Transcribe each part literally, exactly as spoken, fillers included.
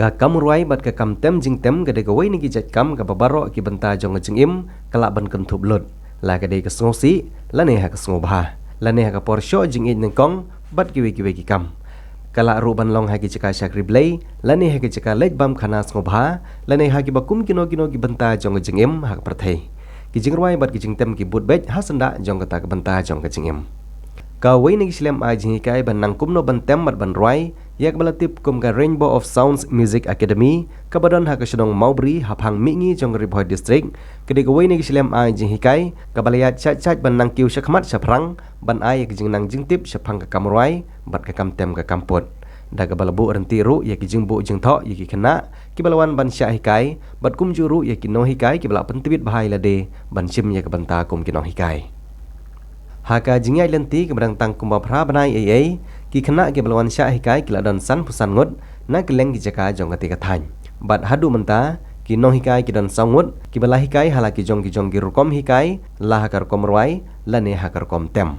Ka kam rwai bad ka kam tem jingtem ka dei kawei na ki jait kam kaba baroh ki bynta jong ka jingim ka lah ban kynthup lut, la ka dei ka sngewsih lane ha ka sngewbha, lane ha ka por shoh jingïeit nyngkong bad kiwei kiwei ki kam. Ka lah ruh ban long ha ki jaka shakri blei, lane ha ki jaka leit bam khana sngewbha, lane ha kiba kum kino kino ki bynta jong ka jingim ha ka pyrthei. Ki jingrwai bad ki jingtem ki bud beit ha syndah jong kata ka bynta jong ka jingim. Kawei na ki shlem ai jinghikai ban nang kumno ban tem bad ban rwai, ïa kaba la tip kum ka Rainbow of Sounds Music Academy, kaba don ha ka shnong Mawbri, haphang mihngi jong ka Ri Bhoi District, ka dei kawei na ki shlem ai jinghikai kaba la ïaid shait shait ban nang kiew shakhmat shaphrang, ban ai ïa ka jingnang jingtip shaphang ka kam rwai bad ka kam tem ka kam pud. Da kaba la buh ryntih ruh ïa ki jingbuh jingthoh ïa ki khynnah kiba la wan ban shah hikai, bad kumjuh ruh ïa ki nonghikai kiba la pyntbit bha ïa lade ban shim ïa ka bynta kum ki nonghikai. Ha ka jingïaid lynti kaba dang tang kumba phra bnai ei ei, ki khynnah kiba la wan shah hikai ki la don sanphew san ngut na kylleng ki jaka jong kata ka thaiñ. Bad haduh mynta, ki nonghikai ki don saw ngut kiba la hikai ha la ki jong ki jong ki rukom hikai, la ha ka rukom rwai lane ha ka rukom tem.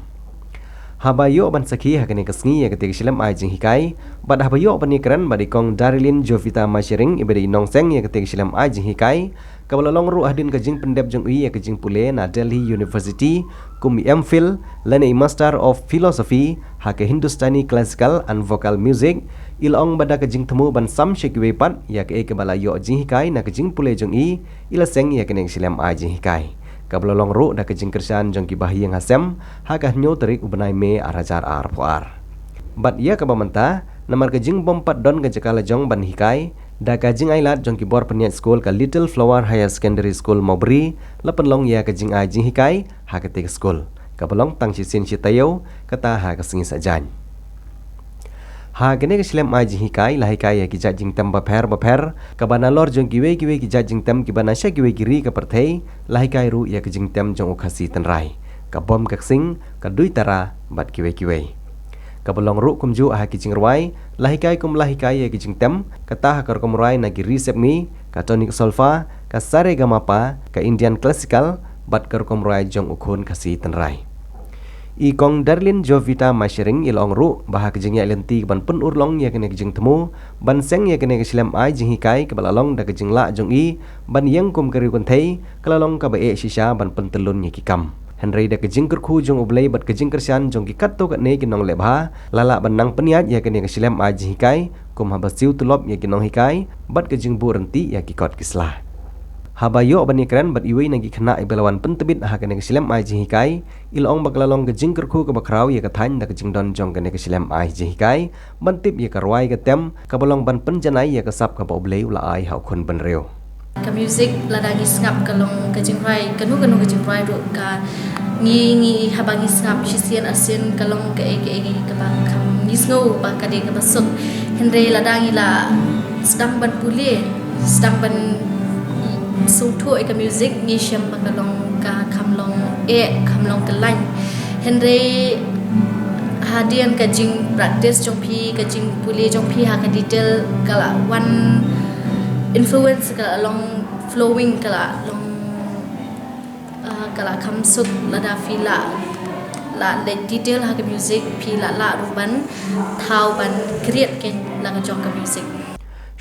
Haba ïoh ban sakhi ha kane ka sngi ïa kata ka shlem ai jinghikai, bad haba ïoh ban ïakren bad i Kong Darilin Jovita Mashering, iba dei i nongseng ïa kata ka shlem ai jinghikai, kaba la long ruh hadien ka jingpyndep jong i ïa ka jingpule na Delhi University kum i M.Phil lane i Master of Philosophy ha ka Hindustani Classical and Vocal Music, i la ong ba da ka jingthmu ban sam sha kiwei pat ïa kaei kaba la ïoh jinghikai na ka jingpule jong i, i la seng ïa kane ka shlem ai jinghikai, kaba la long ruh da ka jingkyrshan jong ki bahaïing hasem ha ka hynñiew tarik u bnai May ar hajar arphew ar. Bad ïa kaba mynta, namar ka jingbym pat don ka jaka la jong ban hikai, da ka jingailad jong ki bor pynïaid skul ka Little Flower Higher Secondary School Mawbri la pynlong ïa ka jingai jinghikai ha kata ka skul, kaba long tang shisien shi taïew, kata ha ka sngi Saitjaiñ. Ha kane ka shlem ai jinghikai la hikai ïa ki jait jingtem bapher bapher, kaba nalor jong kiwei kiwei ki jait jingtem kiba na sha kiwei ki ri ka pyrthei, la hikai ruh ïa ka jingtem jong u Khasi tynrai, ka bom ka ksing, ka dui tara bad kiwei kiwei. Kaba long ruh kumjuh ha ki jingrwai, la hikai kum la hikai ïa ki jingtem, kata ha ka rukom rwai na ki ri sepngi, ka tonic solfa, ka saregamapa, ka Indian classical, bad ka rukom rwai jong u khun Khasi tynrai. I Kong Darlin Jovita Mashering i la ong ruh ba ha ka jingïaid lynti ban pynurlong ïa kane ka jingthmu ban seng ïa kane ka shlem ai jinghikai kaba la long da ka jinglah jong i ban ïeng kum ka riewkynthei, ka la long kaba eh shisha ban pyntyllun ïa ki kam. Hynrei da ka jingkyrkhu jong U Blei bad ka jingkyrshan jong ki katto katne ki nongleh bha, la lah ban nang pynïaid ïa kane ka shlem ai jinghikai kum haba siew tulop ïa ki nonghikai bad ka jingbuh ryntih ïa ki kot ki sla. Haba ïoh ban ïakren bad iwei na ki khynnah iba la wan pyntbit ha kane ka shlem ai jinghikai, i la ong ba ka la long ka jingkyrkhu kaba khraw ïa ka thaiñ da ka jingdon jong kane ka shlem ai jinghikai ban tip ïa ka rwai ka tem kaba long ban pynjanai ïa ka sap kaba U Blei u la ai ha u khun bynriew. Ka music lada ngi sngap ka long ka jingrwai, kano kano ka jingrwai ruh ka ngi, ngi haba ngi sngap shisien arsien ka long kaei kaei kaba kham ngi sngew ba ka dei kaba suk. Hynrei lada ngi la sdang ban pule, sdang ban sngewthuh ïa ka music, ngi shem ba ka long ka kham long eh, kham long kyllain. Hynrei hadien ka jingpractice jong phi, ka jingpule jong phi ha ka detail ka la wan influence ka la long flowing ka la long, ah, ka la kham suk lada phi la, la leh detail ha ka music, phi la lah ruh ban thaw ban create kein la ka jong ka music.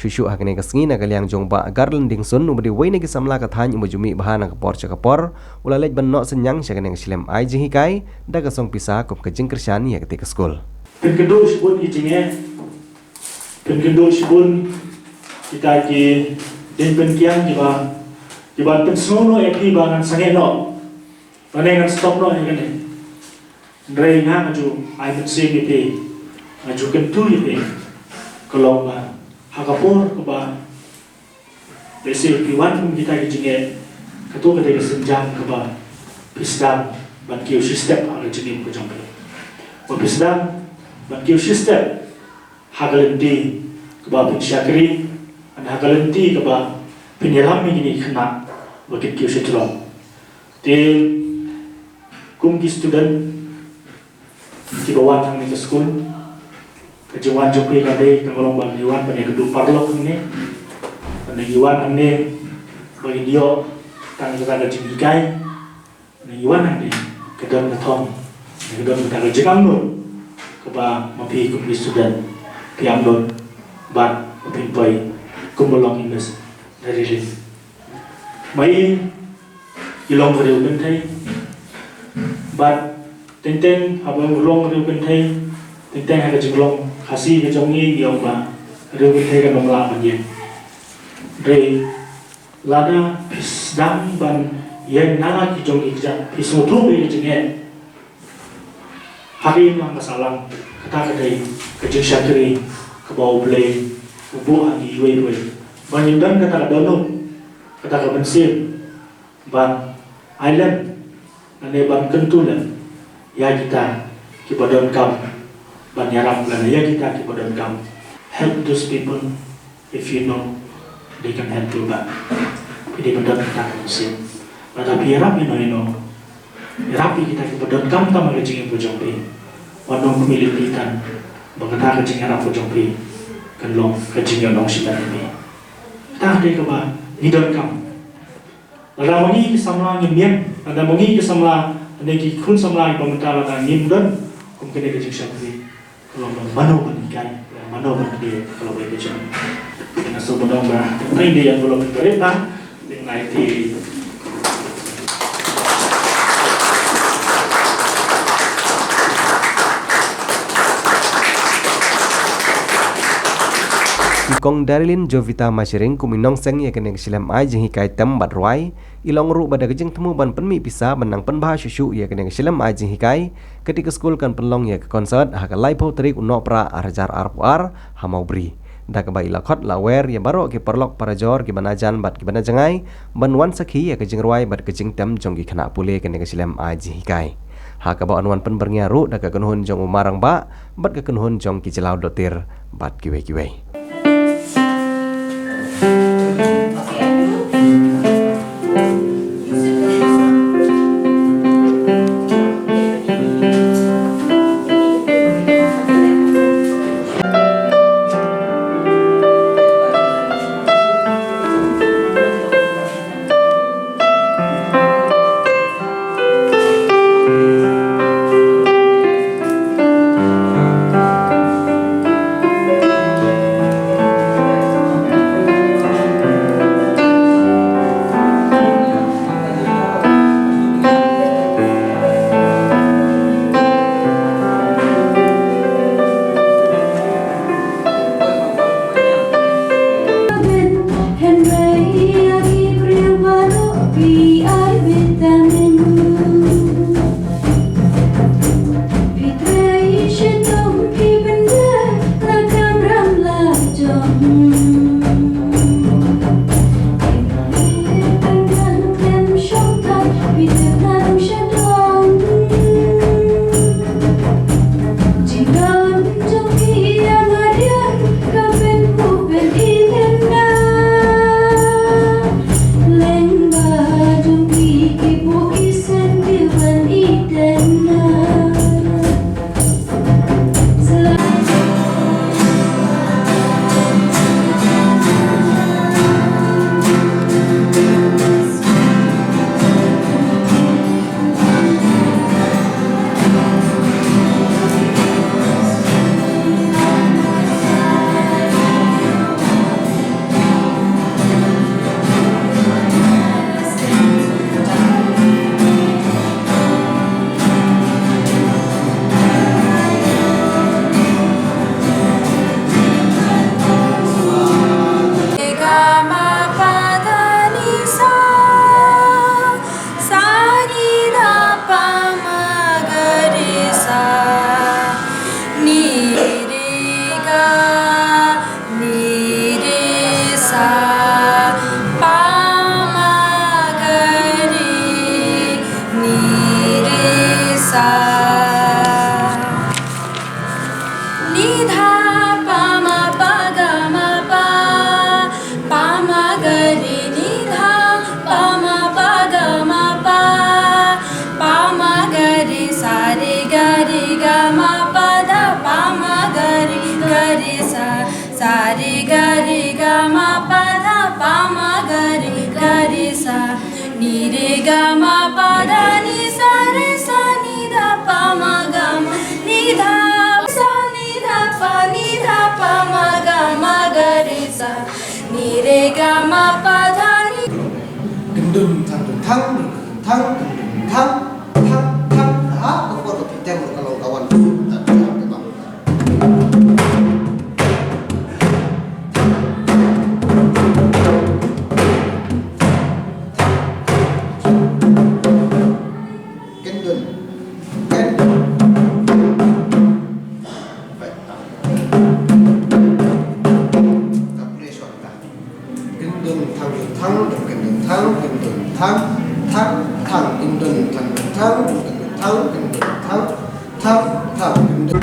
Shuh shuh ha kane ka sngi na ka liang jong Bah Garland Dingsun uba dei uwei na ki samla ka thaiñ uba ju mih bha na ka por sha ka por, u la leit ban noh synñiang sha kane ka shlem ai jinghikai da ka song pisa kum ka jingkyrshan ïa kata ka skul. Pynkynduh shibun ki jingeh, pynkynduh shibun kita ki jingpynkiang kiba, kiba pynsngew noh ïa phi ba ngan sangeh noh, ba ngan stop noh ïa kane. Hynrei nga nga ju ai mynsiem ïa phi, nga ju kyntu ïa phi. Ka long ba ha ka por kaba lehse phi wan kum kita ki jingeh, kato ka dei ka sienjam kaba phi sdang ban kiew shi step ha ka jingim ka jong phi. Ba phi sdang ban kiew shi step ha ka lynti kaba phin shakri, ha ka lynti kaba phin ïalam ïa kine ki khynnah ba kin kiew shi jrong. Te kum ki student kiba wan hangne ka skul, ka jingwan jong phi ka dei ka long ba ngi wan ban ïakynduh paralok hangne, ba ngi wan hangne ba ngin ïoh tang kata ka jinghikai, ba ngi wan hangne ka don ka thong, ka don kata ka jingangnud kaba ma phi kum ki student phi angnud bad ba phin poi Kumba long i Miss Darilin. Mai i long ka riew kynthei. Bad teng teng haba long ka riew kynthei, teng teng ha ka jinglong Khasi ka jong ngi, ngi ong ba riew kynthei kan ym lah ban ïeng. Hynrei lada phi sdang ban ïeng na la ki jong ki kjat, phi sngewthuh ïa ka jingeh. Ha ka imlang ka sahlang, kata ka dei ka jingshakri kaba U Blei u buh ha ngi iwei iwei. Ba ngin don kata ka dohnud, kata ka mynsiem ban ai lem, lane ban kyntu lem ïa kita kiba donkam ban ïarap, lane ïa kita kiba donkam. Help those people if you know they can help you back. Phi dei ban don kata ka mynsiem. Lada phi ïarap ïano ïano, ïarap ïa kita kiba donkam tam ha ka jingim ka jong phi. Wat nym kmie lynti tang ba kata ka jingïarap ka jong phi kan long ka jingïohnong shimet ïa phi. Kata ka dei kaba ngi donkam. Lada ma ngi ki samla ngim ïeng, lada ma ngi ki samla, lane ki khun samla kiba mynta lada ngim don kum kane ka jingshakri, ka long ba mano ban hikai, mano ban kdew, ka long ba ïa ka jong. Nga sngewbha ban ong ba tang dei ïa ka long ba rit ba dei nai ti. I Kong Darilin Jovita Masharing kum i nongseng ïa kane ka shlem ai jinghikai tem bad rwai, i long ruh bad da ka jingthmu ban pynmih pisa ban nang pynbha shuh shuh ïa kane ka shlem ai jinghikai. Katei ka skul kan pynlong ïa ka konsert ha ka laiphew tarik u Nohprah ar hajar arphew ar ha Mawbri. Da kaba i la khot la wer ïa baroh ki paralok parajor kiba na jan bad kiba na jngai ban wan sakhi ïa ka jingrwai bad ka jingtem jong ki khynnah pule kane ka shlem ai jinghikai. Ha kaba yn wan pynbyrngia ruh da ka kynhun jong u Marangbah bad ka kynhun jong ki jyllaw dohtir bad kiwei kiwei. Ni dha pa ma pa ga ma pa, pa ma ga re ni dha, pa ma pa ga ma pa, pa ma ga re sa re ga re ga ma pa dha, pa ma ga re ga re sa, sa re ga re ga ma pa dha, pa ma ga re ga re sa. Ni re ga ma pa dha ni sa re sa ni dha pa ma ga ma ni dha sa ni dha pa ni dha pa ma ga ma ga re sa ni Re ga ma pa dha ni. Kyndun thang, kyndun thang, kyndun thang, thang, thang. Ha, ka por ka phi tem ka long ka wan. Kyndun. Kyndun. Baik. Ka pule shwa ka. Kyndun thang, kyndun thang, kyndun thang, thang, thang, kyndun thang, kyndun thang, kyndun thang, kyndun thang, thang, thang, kyndun.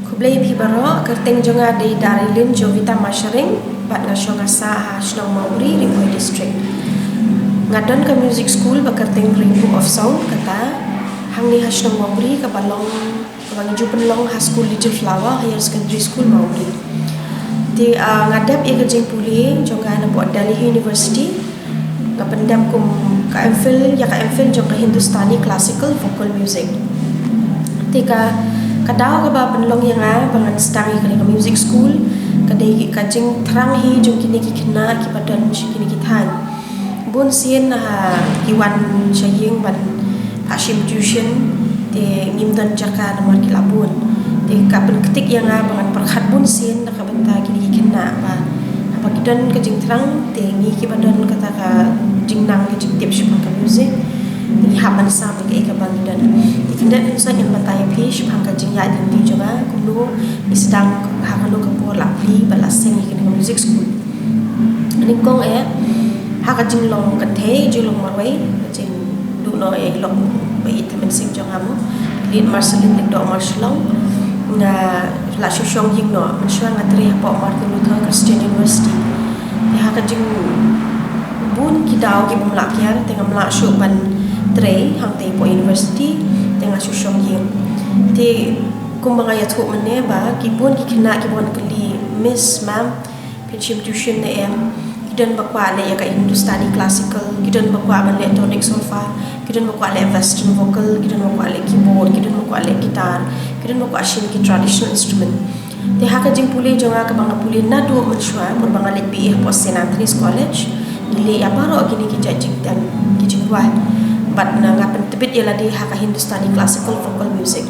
Khublei phi baroh, kyrteng jong nga dei Darilin Jovita Masharing, bad nga shong ha shnong Mawbri, Ri Bhoi District. Nga don ka music school ba kyrteng Rainbow of Sound, kata hangne ha shnong Mawbri, kaba long, kaba ngi ju pynlong ha skul Little Flower Higher Secondary School Mawbri. Te, ah, nga dep ïa ka jingpule jong nga napoh Delhi University. Nga pyndep kum ka M.Phil, ïa ka M.Phil jong ka Hindustani Classical Vocal Music. Te ka, ka daw kaba pynlong ïa nga ba ngan sdang ïa kane ka music school, ka dei ka jingthrang hi jong kine ki khynnah kiba don sha kine ki thaiñ. Bun sien, ah, ki wan sha ïing ban phah shim tuition, te ngim don jaka namar ki la bun. Te ka pynktik ïa nga ba ngan pyrkhat bun sien na ka bynta kine ki khynnah ba haba ki don ka jingthrang, te ngi kiba don kata ka jingnang ka jingtip shaphang ka music, te ngi hap ban sam ïa kaei kaba ngi don. Te khyndiat khynsoit ngan batai ïa phi shaphang ka jingïaid lynti jong nga, kumno ngi sdang, ha kano ka por la plie bad la seng ïa kane ka music school. Nyngkong eh, ha ka jinglong kynthei, jinglong marwei, ka jingduh noh ïa i lok ba ïeit tymmen sim jong nga mo, Late Marceline Lyngdoh Marshallong. Nga la shu shong ïing noh, mynshuwa nga trei hapoh Martin Luther Christian University. Te ha ka jing, bun ki daw ki bym lah kiar, te ngam lah shuh ban trei hangtei hapoh university, te nga shu shong ïing. Te kumba nga ïathuh mynne ba, ki bun ki khynnah kiba wan kylli, Miss, Ma'am, phin shim tuition ne em? Ki don ba kwah leh ïa ka Hindustani classical, ki don ba kwah ban leh tonic solfa, ki don ba kwah leh western vocal, ki don ba kwah leh keyboard, ki don ba kwah leh guitar, ki don ba kwah shim ki traditional instrument. Te ha ka jingpule jong nga kaba nga pule naduh mynshuwa, pur ba nga leit B A hapoh Saint Anthony's College, ngi leh ïa baroh kine ki jait jingtem, ki jingkwah. Bad nga pyntbit ïa lade ha ka Hindustani classical vocal music.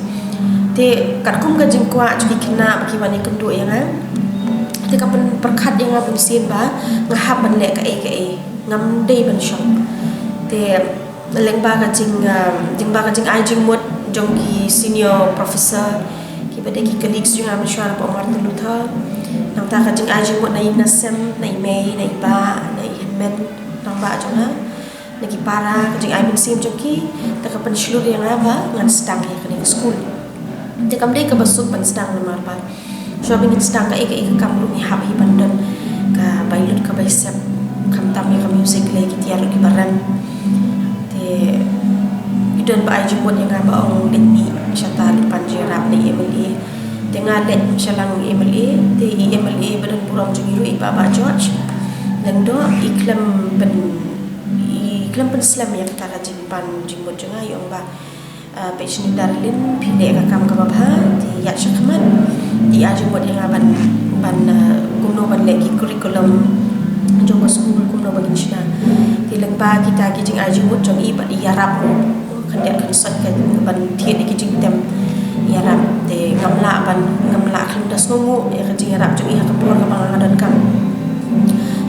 Te katkum ka jingkwah jong ki khynnah ba ki wan ïakynduh ïa nga, te ka pynpyrkhat ïa nga bun sien ba nga hap ban leh kaei kaei, ngam dei ban shong. Te lyngba ka jing, um, lyngba ka jingai jingmut jong ki senior professor, kiba dei ki colleagues jong nga mynshuwa napoh Martin Luther, nangta ka jingai jingmut na i Nasem, na i mei, na i bah, na i hynmen rangbah jong nga, na ki para, ka jingai mynsiem jong ki, te ka pynshlur ïa nga ba ngan sdang ïa kane ka skul. Te kam dei kaba suk ban sdang namar ba shwa ba ngin sdang kaei kaei ka kam ruh ngi hap hi ban don ka bai lut ka bai sep, khamtam ïa ka music lei ki tiar ruh kiba rem. Te i don ba ai jingmut ïa nga ba ong leit mih shata leit pan jingïarap na i M L A. Te nga leit sha lang i M L A, te i M L A ba don burom jong ngi ruh i Bah Bah George Lyngdoh, i khlem pyn, i khlem pynslem ïa kata ka jingpan jingmut jong nga, i ong ba, ah, peit shini Darlin, phi leh ka kam kaba bha, te ïaid shakhmat. Te i ai jingmut ïa nga ban, ban, ah, kumno ban leh ki curriculum jong ka skul, kumno ban shna. Te lyngba kita ki jingai jingmut jong i bad i ïarap ruh, khyndiat khynsoit ka ban thied ïa ki jingtem ïarap. Te ngam lah ban, ngam lah khlem da sngewnguh ïa ka jingïarap jong i ha ka por kaba nga donkam.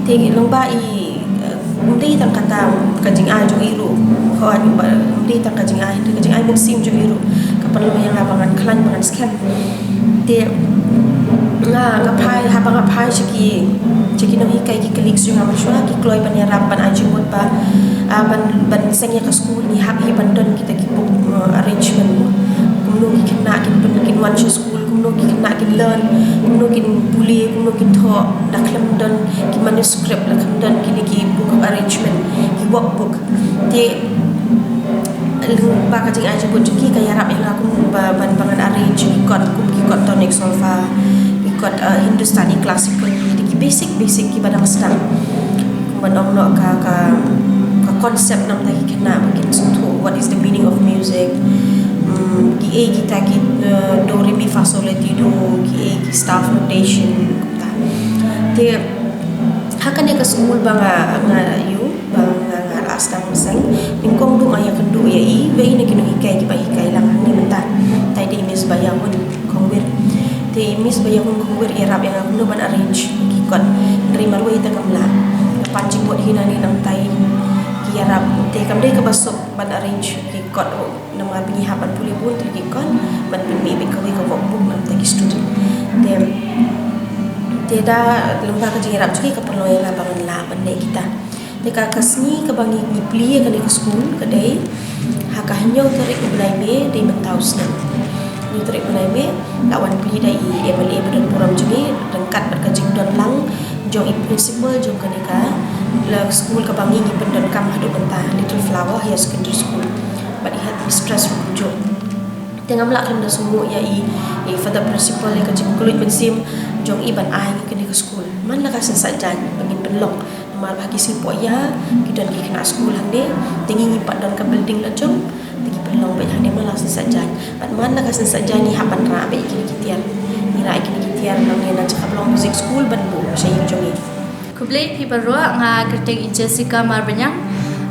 Te lyngba i, eh, ym dei tang kata ka jingai jong i ruh, hooid, ym dei tang ka jingai, hynrei ka jingai mynsiem jong i ruh ka pynlong ïa nga ba ngan khlaiñ ba ngan skhem. Te nga Nga phai, haba nga phai sha ki, sha ki nonghikai, ki colleagues jong nga mynshwa, ki kloi ban ïarap ban ai jingmut ba, ah, ban, ban seng ïa ka skul, ngi hap hi ban don kita ki book, uh, arrangement. Kumno ki khynnah kin pyn, kin wan sha skul, kumno ki khynnah kin learn, kumno kin pule, kumno kin thoh, la khlem don ki manuscript, la khlem don kine ki book of arrangement, ki workbook. Te lyngba ka jingai jingmut jong ki ka ïarap ïa nga kumba ban, ban arrange ki kot, kum ki kot tonic solfa, ki kot, uh, Hindustani classical, ki basic, basic kiba dang sdang. Kumba ong noh ka, ka, ka concept namar ki khynnah ba kin sngewthuh what is the meaning of music. Hmm, kiei kita ki, uh, do, re, mi, fa, sol, la, ti, do, kiei ki staff notation, kumta. Te ha kane ka skul ba nga, nga ïoh, ba nga, nga la sdang seng, nyngkong duh nga ïakynduh ïa iwei na ki nonghikai kiba hikai lang hangne mynta. Te dei i Miss Baïawun Kongwir. Te i Miss Baïawun Kongwir i ïarap ïa nga kumno ban arrange ki kot. Hynrei marwei te kam lah. Nga pan jingmut hi nangne nangta, ki ïarap. Te kam dei kaba suk ban arrange ki kot ruh, namar ba ngi hap ban pule bun tylli ki kot, ban pynmih beit kawei ka workbook na bynta ki student. Te, te da lyngba ka jingïarap jong ki ka pynlong ïa nga ba ngan lah ban leh kita. Te ka, ka sngi kaba ngi, ngi plie ïa kane ka skul ka dei ha ka hynñiew tarik u bnai May, dei mynta u snem. Hynñiew tarik u bnai May, la wan plie da i MLA ba don burom jong ngi, ryngkat bad ka jingdon lang jong i principal jong kane ka, la, skul kaba ngi, ngi pyndonkam haduh mynta, Little Flower Higher Secondary School. Bad i headmistress ruh kumjuh. Te ngam lah khlem da sngewnguh ïa i, i Father Principal, ïa ka jingkylluid mynsiem jong i ban ai ïa kane ka skul. Man la ka sngewsih jaiñ ba ngin pynlong. Namar ba ha ki sngi pohïa ki don ki khynnah skul hangne, te ngi ngim pat don ka building la jong, te ki pynlong beit hangne, man la ka sngewsih jaiñ. Bad man la ka sngewsih jaiñ ngi hap ban rah beit ïa kine ki tiar. Ngi rah ïa kine ki tiar nangne na jaka ba long music school ban buh sha ïing jong ngi. Khublei phi baroh, nga kyrteng i Jessica Marbaniang.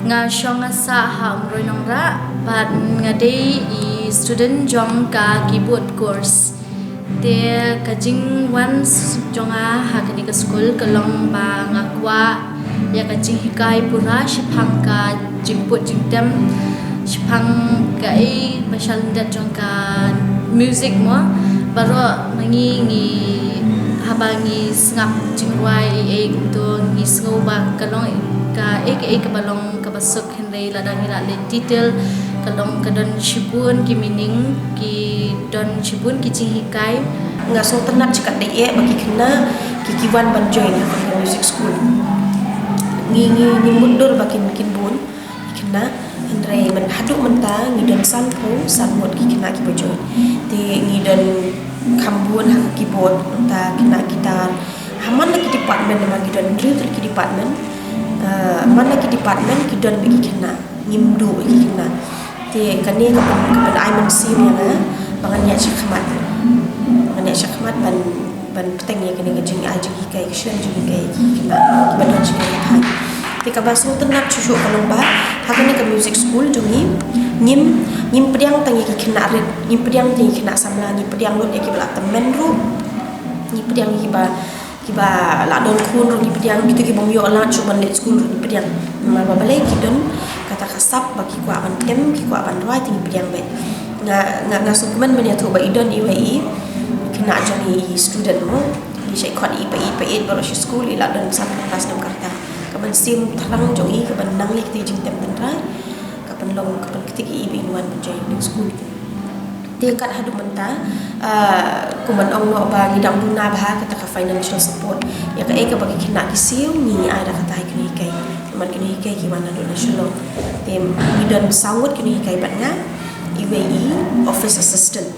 Nga shong nga sah ha Umroi Nongrah, bad nga dei i student jong ka keyboard course. Te ka jingwan s-, jong nga ha kane ka skul ka long ba nga kwah ïa ka jinghikai pura shaphang ka jingput jingtem, shaphang kaei ba shalyndet jong ka music mo. Baroh ma ngi ngi, haba ngi sngap jingrwai ei ei kumto, ngi sngew ba ka long kaei kaei kaba long kaba suk, hynrei lada ngi la leit detail, ka long ka don shibun ki meaning, ki don shibun ki jinghikai. Nga sngewtynnat shikatdei eh ba ki khynnah ki, ki wan ban join ha ka music school. Ngi, ngi, ngi mutdur ba kin, kin bun ki khynnah, hynrei myn-, haduh mynta ngi don sanphew san ngut ki khynnah kiba join. Te ngi don kham bun ha ka keyboard, mynta khynnah guitar. Ha man la ki department, namar ngi don hynriew tylli ki department. Ah, man la ki department ki don beit ki khynnah, ngim duh ki khynnah. Te kane ka pyn, ka pynai mynsiem ïa nga ba ngan ïaid shakhmat. Ngan ïaid shakhmat ban, ban bteng ïa kane ka jingai jinghikai, ka shlem jinghikai ki khynnah kiba don sha kane ka thaiñ. Te kaba sngewtynnat shuh shuh ka long ba ha kane ka music school jong ngi, ngim, ngim pdiang tang ïa ki khynnah rit, ngim pdiang tang ïa ki khynnah samla, ngi pdiang lut ïa kiba la tymmen ruh, ngi pdiang ïa kiba, kiba la don khun ruh ngi pdiang, kito ki bym ïoh lad shuh ban leit skul ruh ngi pdiang. Namar ba balei ki don kata ka sap ba ki kwah ban tem, ki kwah ban rwai, te ngi pdiang beit. Nga, nga, nga sngewkmen ban ïathuh ba i don iwei i khynnah jong ngi, i student mo, i shait khot i pa eight, pa eight baroh shi skul, i la don san klas snem ka rta. Ka mynsiem thrang jong i kaba nang leh kita ki jingtem tynrai ka pynlong, ka pynktik ïa i ba in wan ban join ïa ka skul. Te kat haduh mynta, ah, kumban ong noh ba ngi dang duna bha kata ka financial support. Ïa kaei kaba ki khynnah ki siew ngi ai da kata ha ki nonghikai. Namar ki nonghikai ki wan naduh na Shillong. Te ngi don saw ngut ki nonghikai bad nga, iwei i office assistant.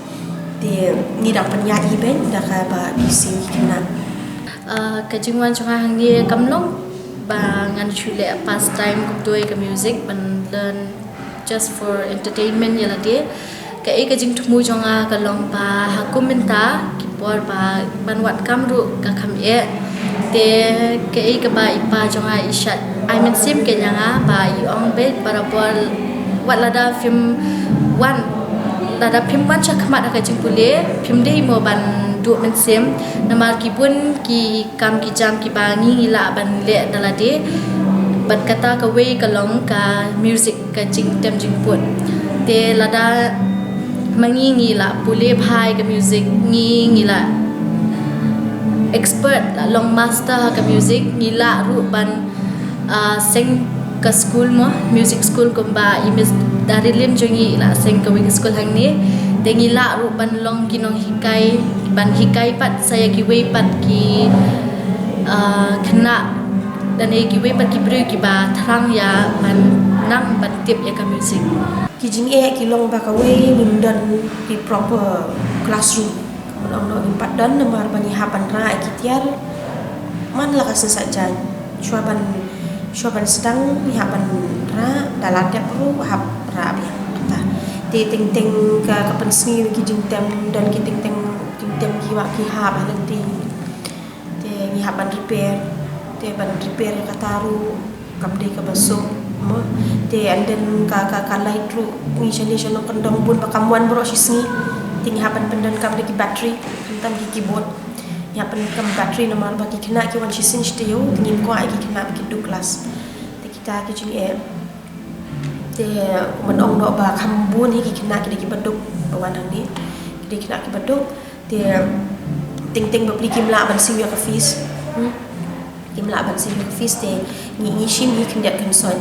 Te ngi dang pynïaid hi beit da kaba ki siew ki khynnah. Ah, ka jingwan jong nga hangne kam long ba ngan shu leh pastime kumto ïa ka music, ban learn just for entertainment ïa lade. Kaei ka jingthmu jong nga ka long ba ha kum mynta ki por ba ban wad kam ruh ka kham eh. Te kaei kaba i pa jong nga i shait ai mynsiem kein ïa nga ba i ong beit barabor, wat lada phim wan, lada phim wan shakhmat ha ka jingpule, phim dei mo ban duh mynsiem, namar ki bun ki kam ki jam kiba ngi ngi lah ban leh da lade. Bad kata kawei ka long ka music, ka jingtem jingput. Te lada ma ngi ngi lah pule bha ïa ka music, ngi ngi lah expert, la long master ha ka music, ngi lah ruh ban, ah, seng ka school mo, music school, kumba i Miss Darilin jong ngi i la seng kawei ka school hangne. Te ngi lah ruh ban long ki nonghikai, ban hikai pat sa ïa kiwei pat ki, ah, khynnah, lane kiwei pat ki briew kiba thrang ïa ban nang ban tip ïa ka music. Ki jingeh ki long ba kawei ngim don ki proper classroom. Ka mut ong noh ngim pat don namar ba ngi hap ban rah ïa ki tiar man la ka sngi Saitjaiñ. Shuwa ban, shuwa ban sdang ngi hap ban rah, da la dep ruh hap rah biang kata. Te teng teng ka, ka pynsngi ki jingtem, don ki teng teng jingtem ki wah ki hap ha lynti. Te ngi hap ban repair, te ban repair ïa kata ruh kam dei kaba suk mo. Te and then ka, ka, ka light ruh ngi shane sha Nongkyndong bun ba kam wan baroh shi sngi. Te ngi hap ban pyndonkam da ki battery, khamtam ki keyboard. Ngi hap ban kam battery namar ba ki khynnah ki wan shisien shi taïew, te ngim kwah ïa ki khynnah ba ki duk klas. Te kita ki jingeh. Te kumba ong noh ba kham bun hi ki khynnah ki dei kiba duk ba wan hangne. Ki dei khynnah kiba duk. Te teng teng bapli kim lah ban siew ïa ka fees. Hmm. Kim lah ban siew ïa ka fees te ngi, ngi shim hi khyndiat khynsoit.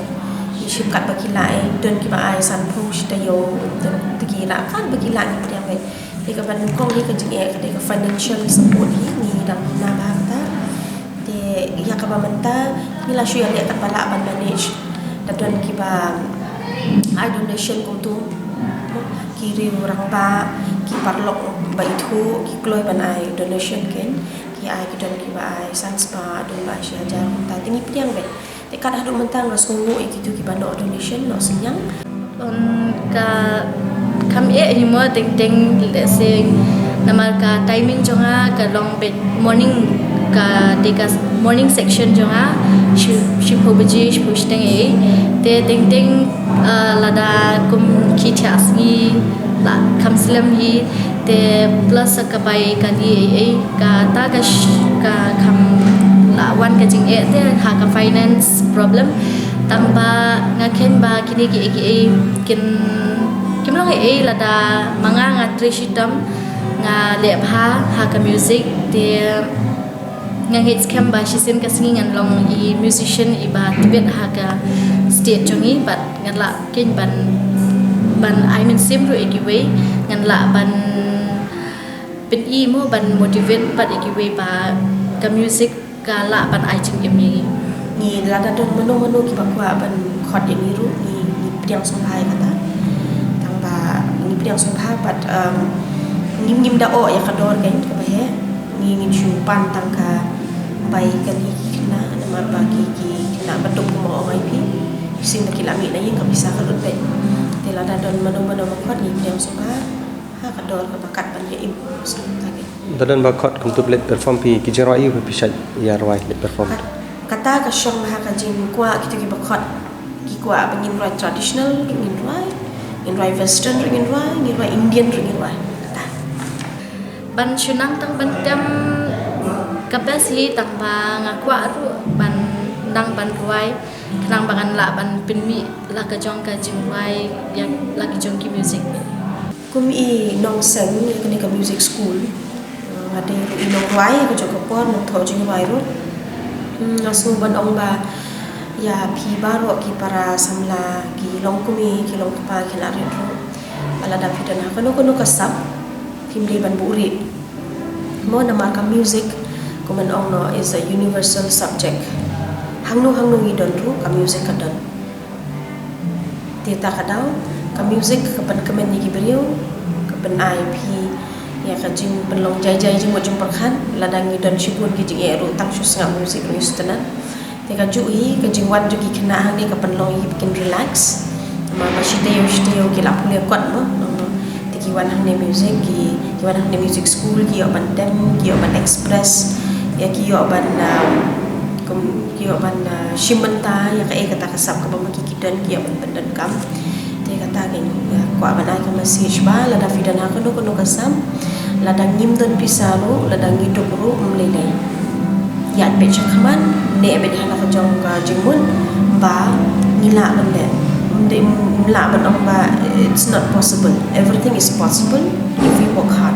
Ngi shim katba ki lah, eh, don kiba ai sanphew shi taïew, don te ki lah katba ki lah ngi pdiang beit. Te kaba nyngkong hi ka jingeh ka dei ka financial support hi ngi dang na ba kata. Te ïa kaba mynta ngi la shu ïaleh katba lah ban manage. Da don kiba ai donation kumtu. Ki riew rangbah, ki paralok ba ithuh, ki kloi ban ai donation ken. Ki ai, ki don kiba ai san spah, don ba ai shi hajar kumta. Te ngi pdiang beit. Te kat haduh mynta nga sngewnguh ïa kito kiba noh donation, noh synñiang. Um, ka kham eh hi mo teng teng, let's say, namar ka timing jong nga ka long beit morning, ka dei ka morning section jong nga, shi, shiphew baje, shiphew shiteng eh. Te teng teng, uh, lada kum ki thiah sngi la kham slem hi, te plus ka bai kali ei ei, kata ka sh-, ka kham la wan ka jingeh te ha ka finance problem. Tang ba nga khein ba kine kiei kiei kin, kim long ei ei lada ma nga nga trei shitom, nga leh bha ha ka music, te nga ngeit skhem ba shisien ka sngi ngan long i musician iba tbit ha ka state jong ngi, bad ngan lah khein ban, ban ai mynsiem ruh ïa kiwei, ngan lah ban pyni mo, ban motivate pat ïa kiwei ba ka music ka lah ban ai jingim ïa ngi. Ngi lada don mano mano kiba kwah ban khot ïa ngi ruh ngi, ngi pdiang sngewbha ïa kata. Tang ba ngi pdiang sngewbha bad, um, ngim, ngim da oh ïa ka dor kane kaba heh. Ngi, ngin shu pan tang ka bai kali ki khynnah namar ba ki, ki khynnah ba duk kumba ong ïa phi. Shisien ba ki la mih na ïing ka pisa ka lut beit. Te lada don mano mano ba khot ngi pdiang sngewbha ha ka dor kaba kat ban ïa im. Sngewbha kane. Da don ba khot kumtu ba leit perform phi, ki jingrwai aïu phi shait ïa rwai leit perform? Kat-, kata ka shong ha ka jingkwah kito kiba khot. Ki kwah ba ngin rwai traditional ruh ngin rwai, ngin rwai western ruh ngin rwai, ngin rwai Indian ruh ngin rwai. Kata. Ban shu nang tang ban tem ka best hi, tang ba nga kwah ruh ban nang ban rwai, khnang ba ngan lah ban pynmih la ka jong ka jingrwai ïa la ki jong ki music. Kum i nongseng ïa kane ka music school, eh, nga dei ruh i nongrwai ïa ka jong ka por, nongthoh jingrwai ruh. Hmm, nga sngew ban ong ba ïa phi baroh ki para samla, ki longkmie, ki longkpa, ki la rit ruh, ba lada phi don ha kano kano ka sap, phim dei ban buhrieh mo, namar ka music, kumba ong noh, is a universal subject. Hangno hangno ngi don ruh ka music ka don. Te ta ka daw, ka music ka pynkmen ïa ki briew, ka pynai phi ïa ka jingpynlong jai jai jingmut jingpyrkhat. Lada ngi don shibun ki jingeh ruh, tang shu sngap music ruh ngi sngewtynnat. Te kajuh hi ka jingwan jong ki khynnah hangne ka pynlong ïa ki ba kin relax. Namar ba shi taïew shi taïew ki la pule kot mo. Te ki wan hangne music, ki, ki wan hangne music school, ki ïoh ban dem, ki ïoh ban express, ïa ki ïoh ban, um, kum, ki ïoh ban, uh, shim bynta ïa kaei kata ka sap kaba ma ki ki don, ki ïoh ban pyndonkam. Te kata ka, ïa, kwah ban ai ka message ba lada phi don ha kano kano ka sap, lada ngim don pisa ruh, lada ngi duk ruh, ym lei lei. Ïaid beit sha khmat, neh beit ha la ka jong ka jingmut ba ngi lah ban leh. Ym dei, ym lah ban ong ba it's not possible. Everything is possible if we work hard.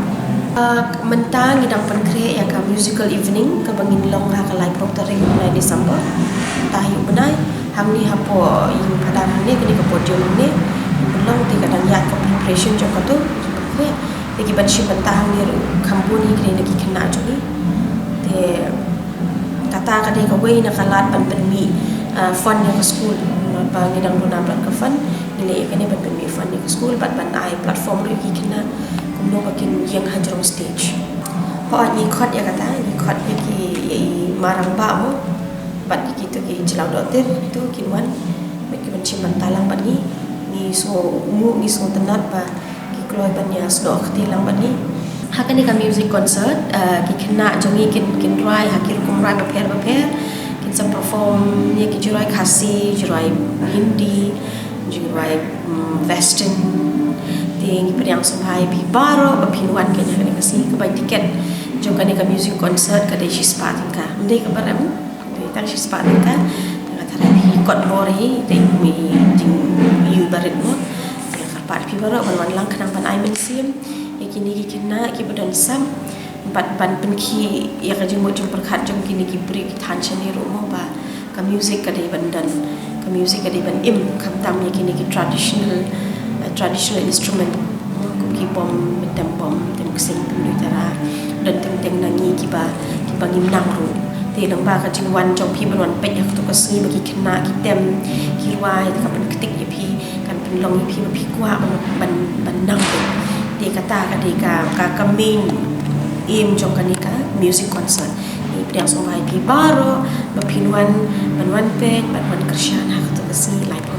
Mynta ngi dang pynkhreh ïa ka musical evening kaba ngin long ha ka laiphew tarik u bnai December. Mynta hi u bnai hangne hapoh ïing phadar hangne, kane ka podium hangne. Ngin long te ka dang ïaid ka preparation jong katu, pynkhreh. Te ki ban shim bynta hangne ruh kham bun hi, kine na ki khynnah jong ngi. Te kata ka dei kawei na ka lad ban pynmih fund ïa ka skul. Ba ngi dang duna bad ka fund, ngi leh ïa kane ban pynmih fund ïa ka skul bad ban ai platform ruh ïa ki khynnah kumno ba kin ïeng ha jrong stage. Hooid, ngi khot ïa kata, ngi khot ïa ki, ïa i ma rangbah mo bad ïa kito ki jyllaw dohtir, kito kin wan bad ki ban shim bynta lang bad ngi. Ngi sngewbha, ngi sngewtynnat ba ki kloi ban ïa snoh kti lang bad ngi ha kane ka music concert. Ki khynnah jong ngi kin, kin rwai ha ki rukom rwai bapher bapher. Kin sa perform ïa ki jingrwai Khasi, jingrwai Hindi, jingrwai western. Te ngi pdiang sngewbha ïa phi baroh ba phin wan kane ha kane ka sngi. Ka bai tiket jong kane ka music concert ka dei shispah tyngka. Ym dei kaba rem, ka dei tang shispah tyngka. Te nga tharai phi kot bor hi, te i ïu barit mo. Te nga kyrpad phi baroh ban wan lang khnang ban ai mynsiem ïa kine ki khynnah kiba don sap bad ban pynkhih ïa ka jingmut jingpyrkhat jong kine ki briew ki thaiñ shane ruh mo ba ka music ka dei ban don, ka music ka dei ban im, khamtam ïa kine ki traditional, traditional instrument kum ki bom, tem bom, tem ksing, tem duitara. Don teng teng na ngi kiba, kiba ngim nang ruh. Te lyngba ka jingwan jong phi ban wan peit ha katu ka sngi ba ki khynnah ki tem, ki rwai, te ka pynktik ïa phi, kan pynlong ïa phi ba phi kwah ban, ban, ban nang ruh. Te kata ka dei ka, ka, ka main aim jong kane ka music concert. Ngi pdiang sngewbha ïa phi baroh ba phin wan, ban wan peit, ban wan kyrshan ha katu ka sngi laiphew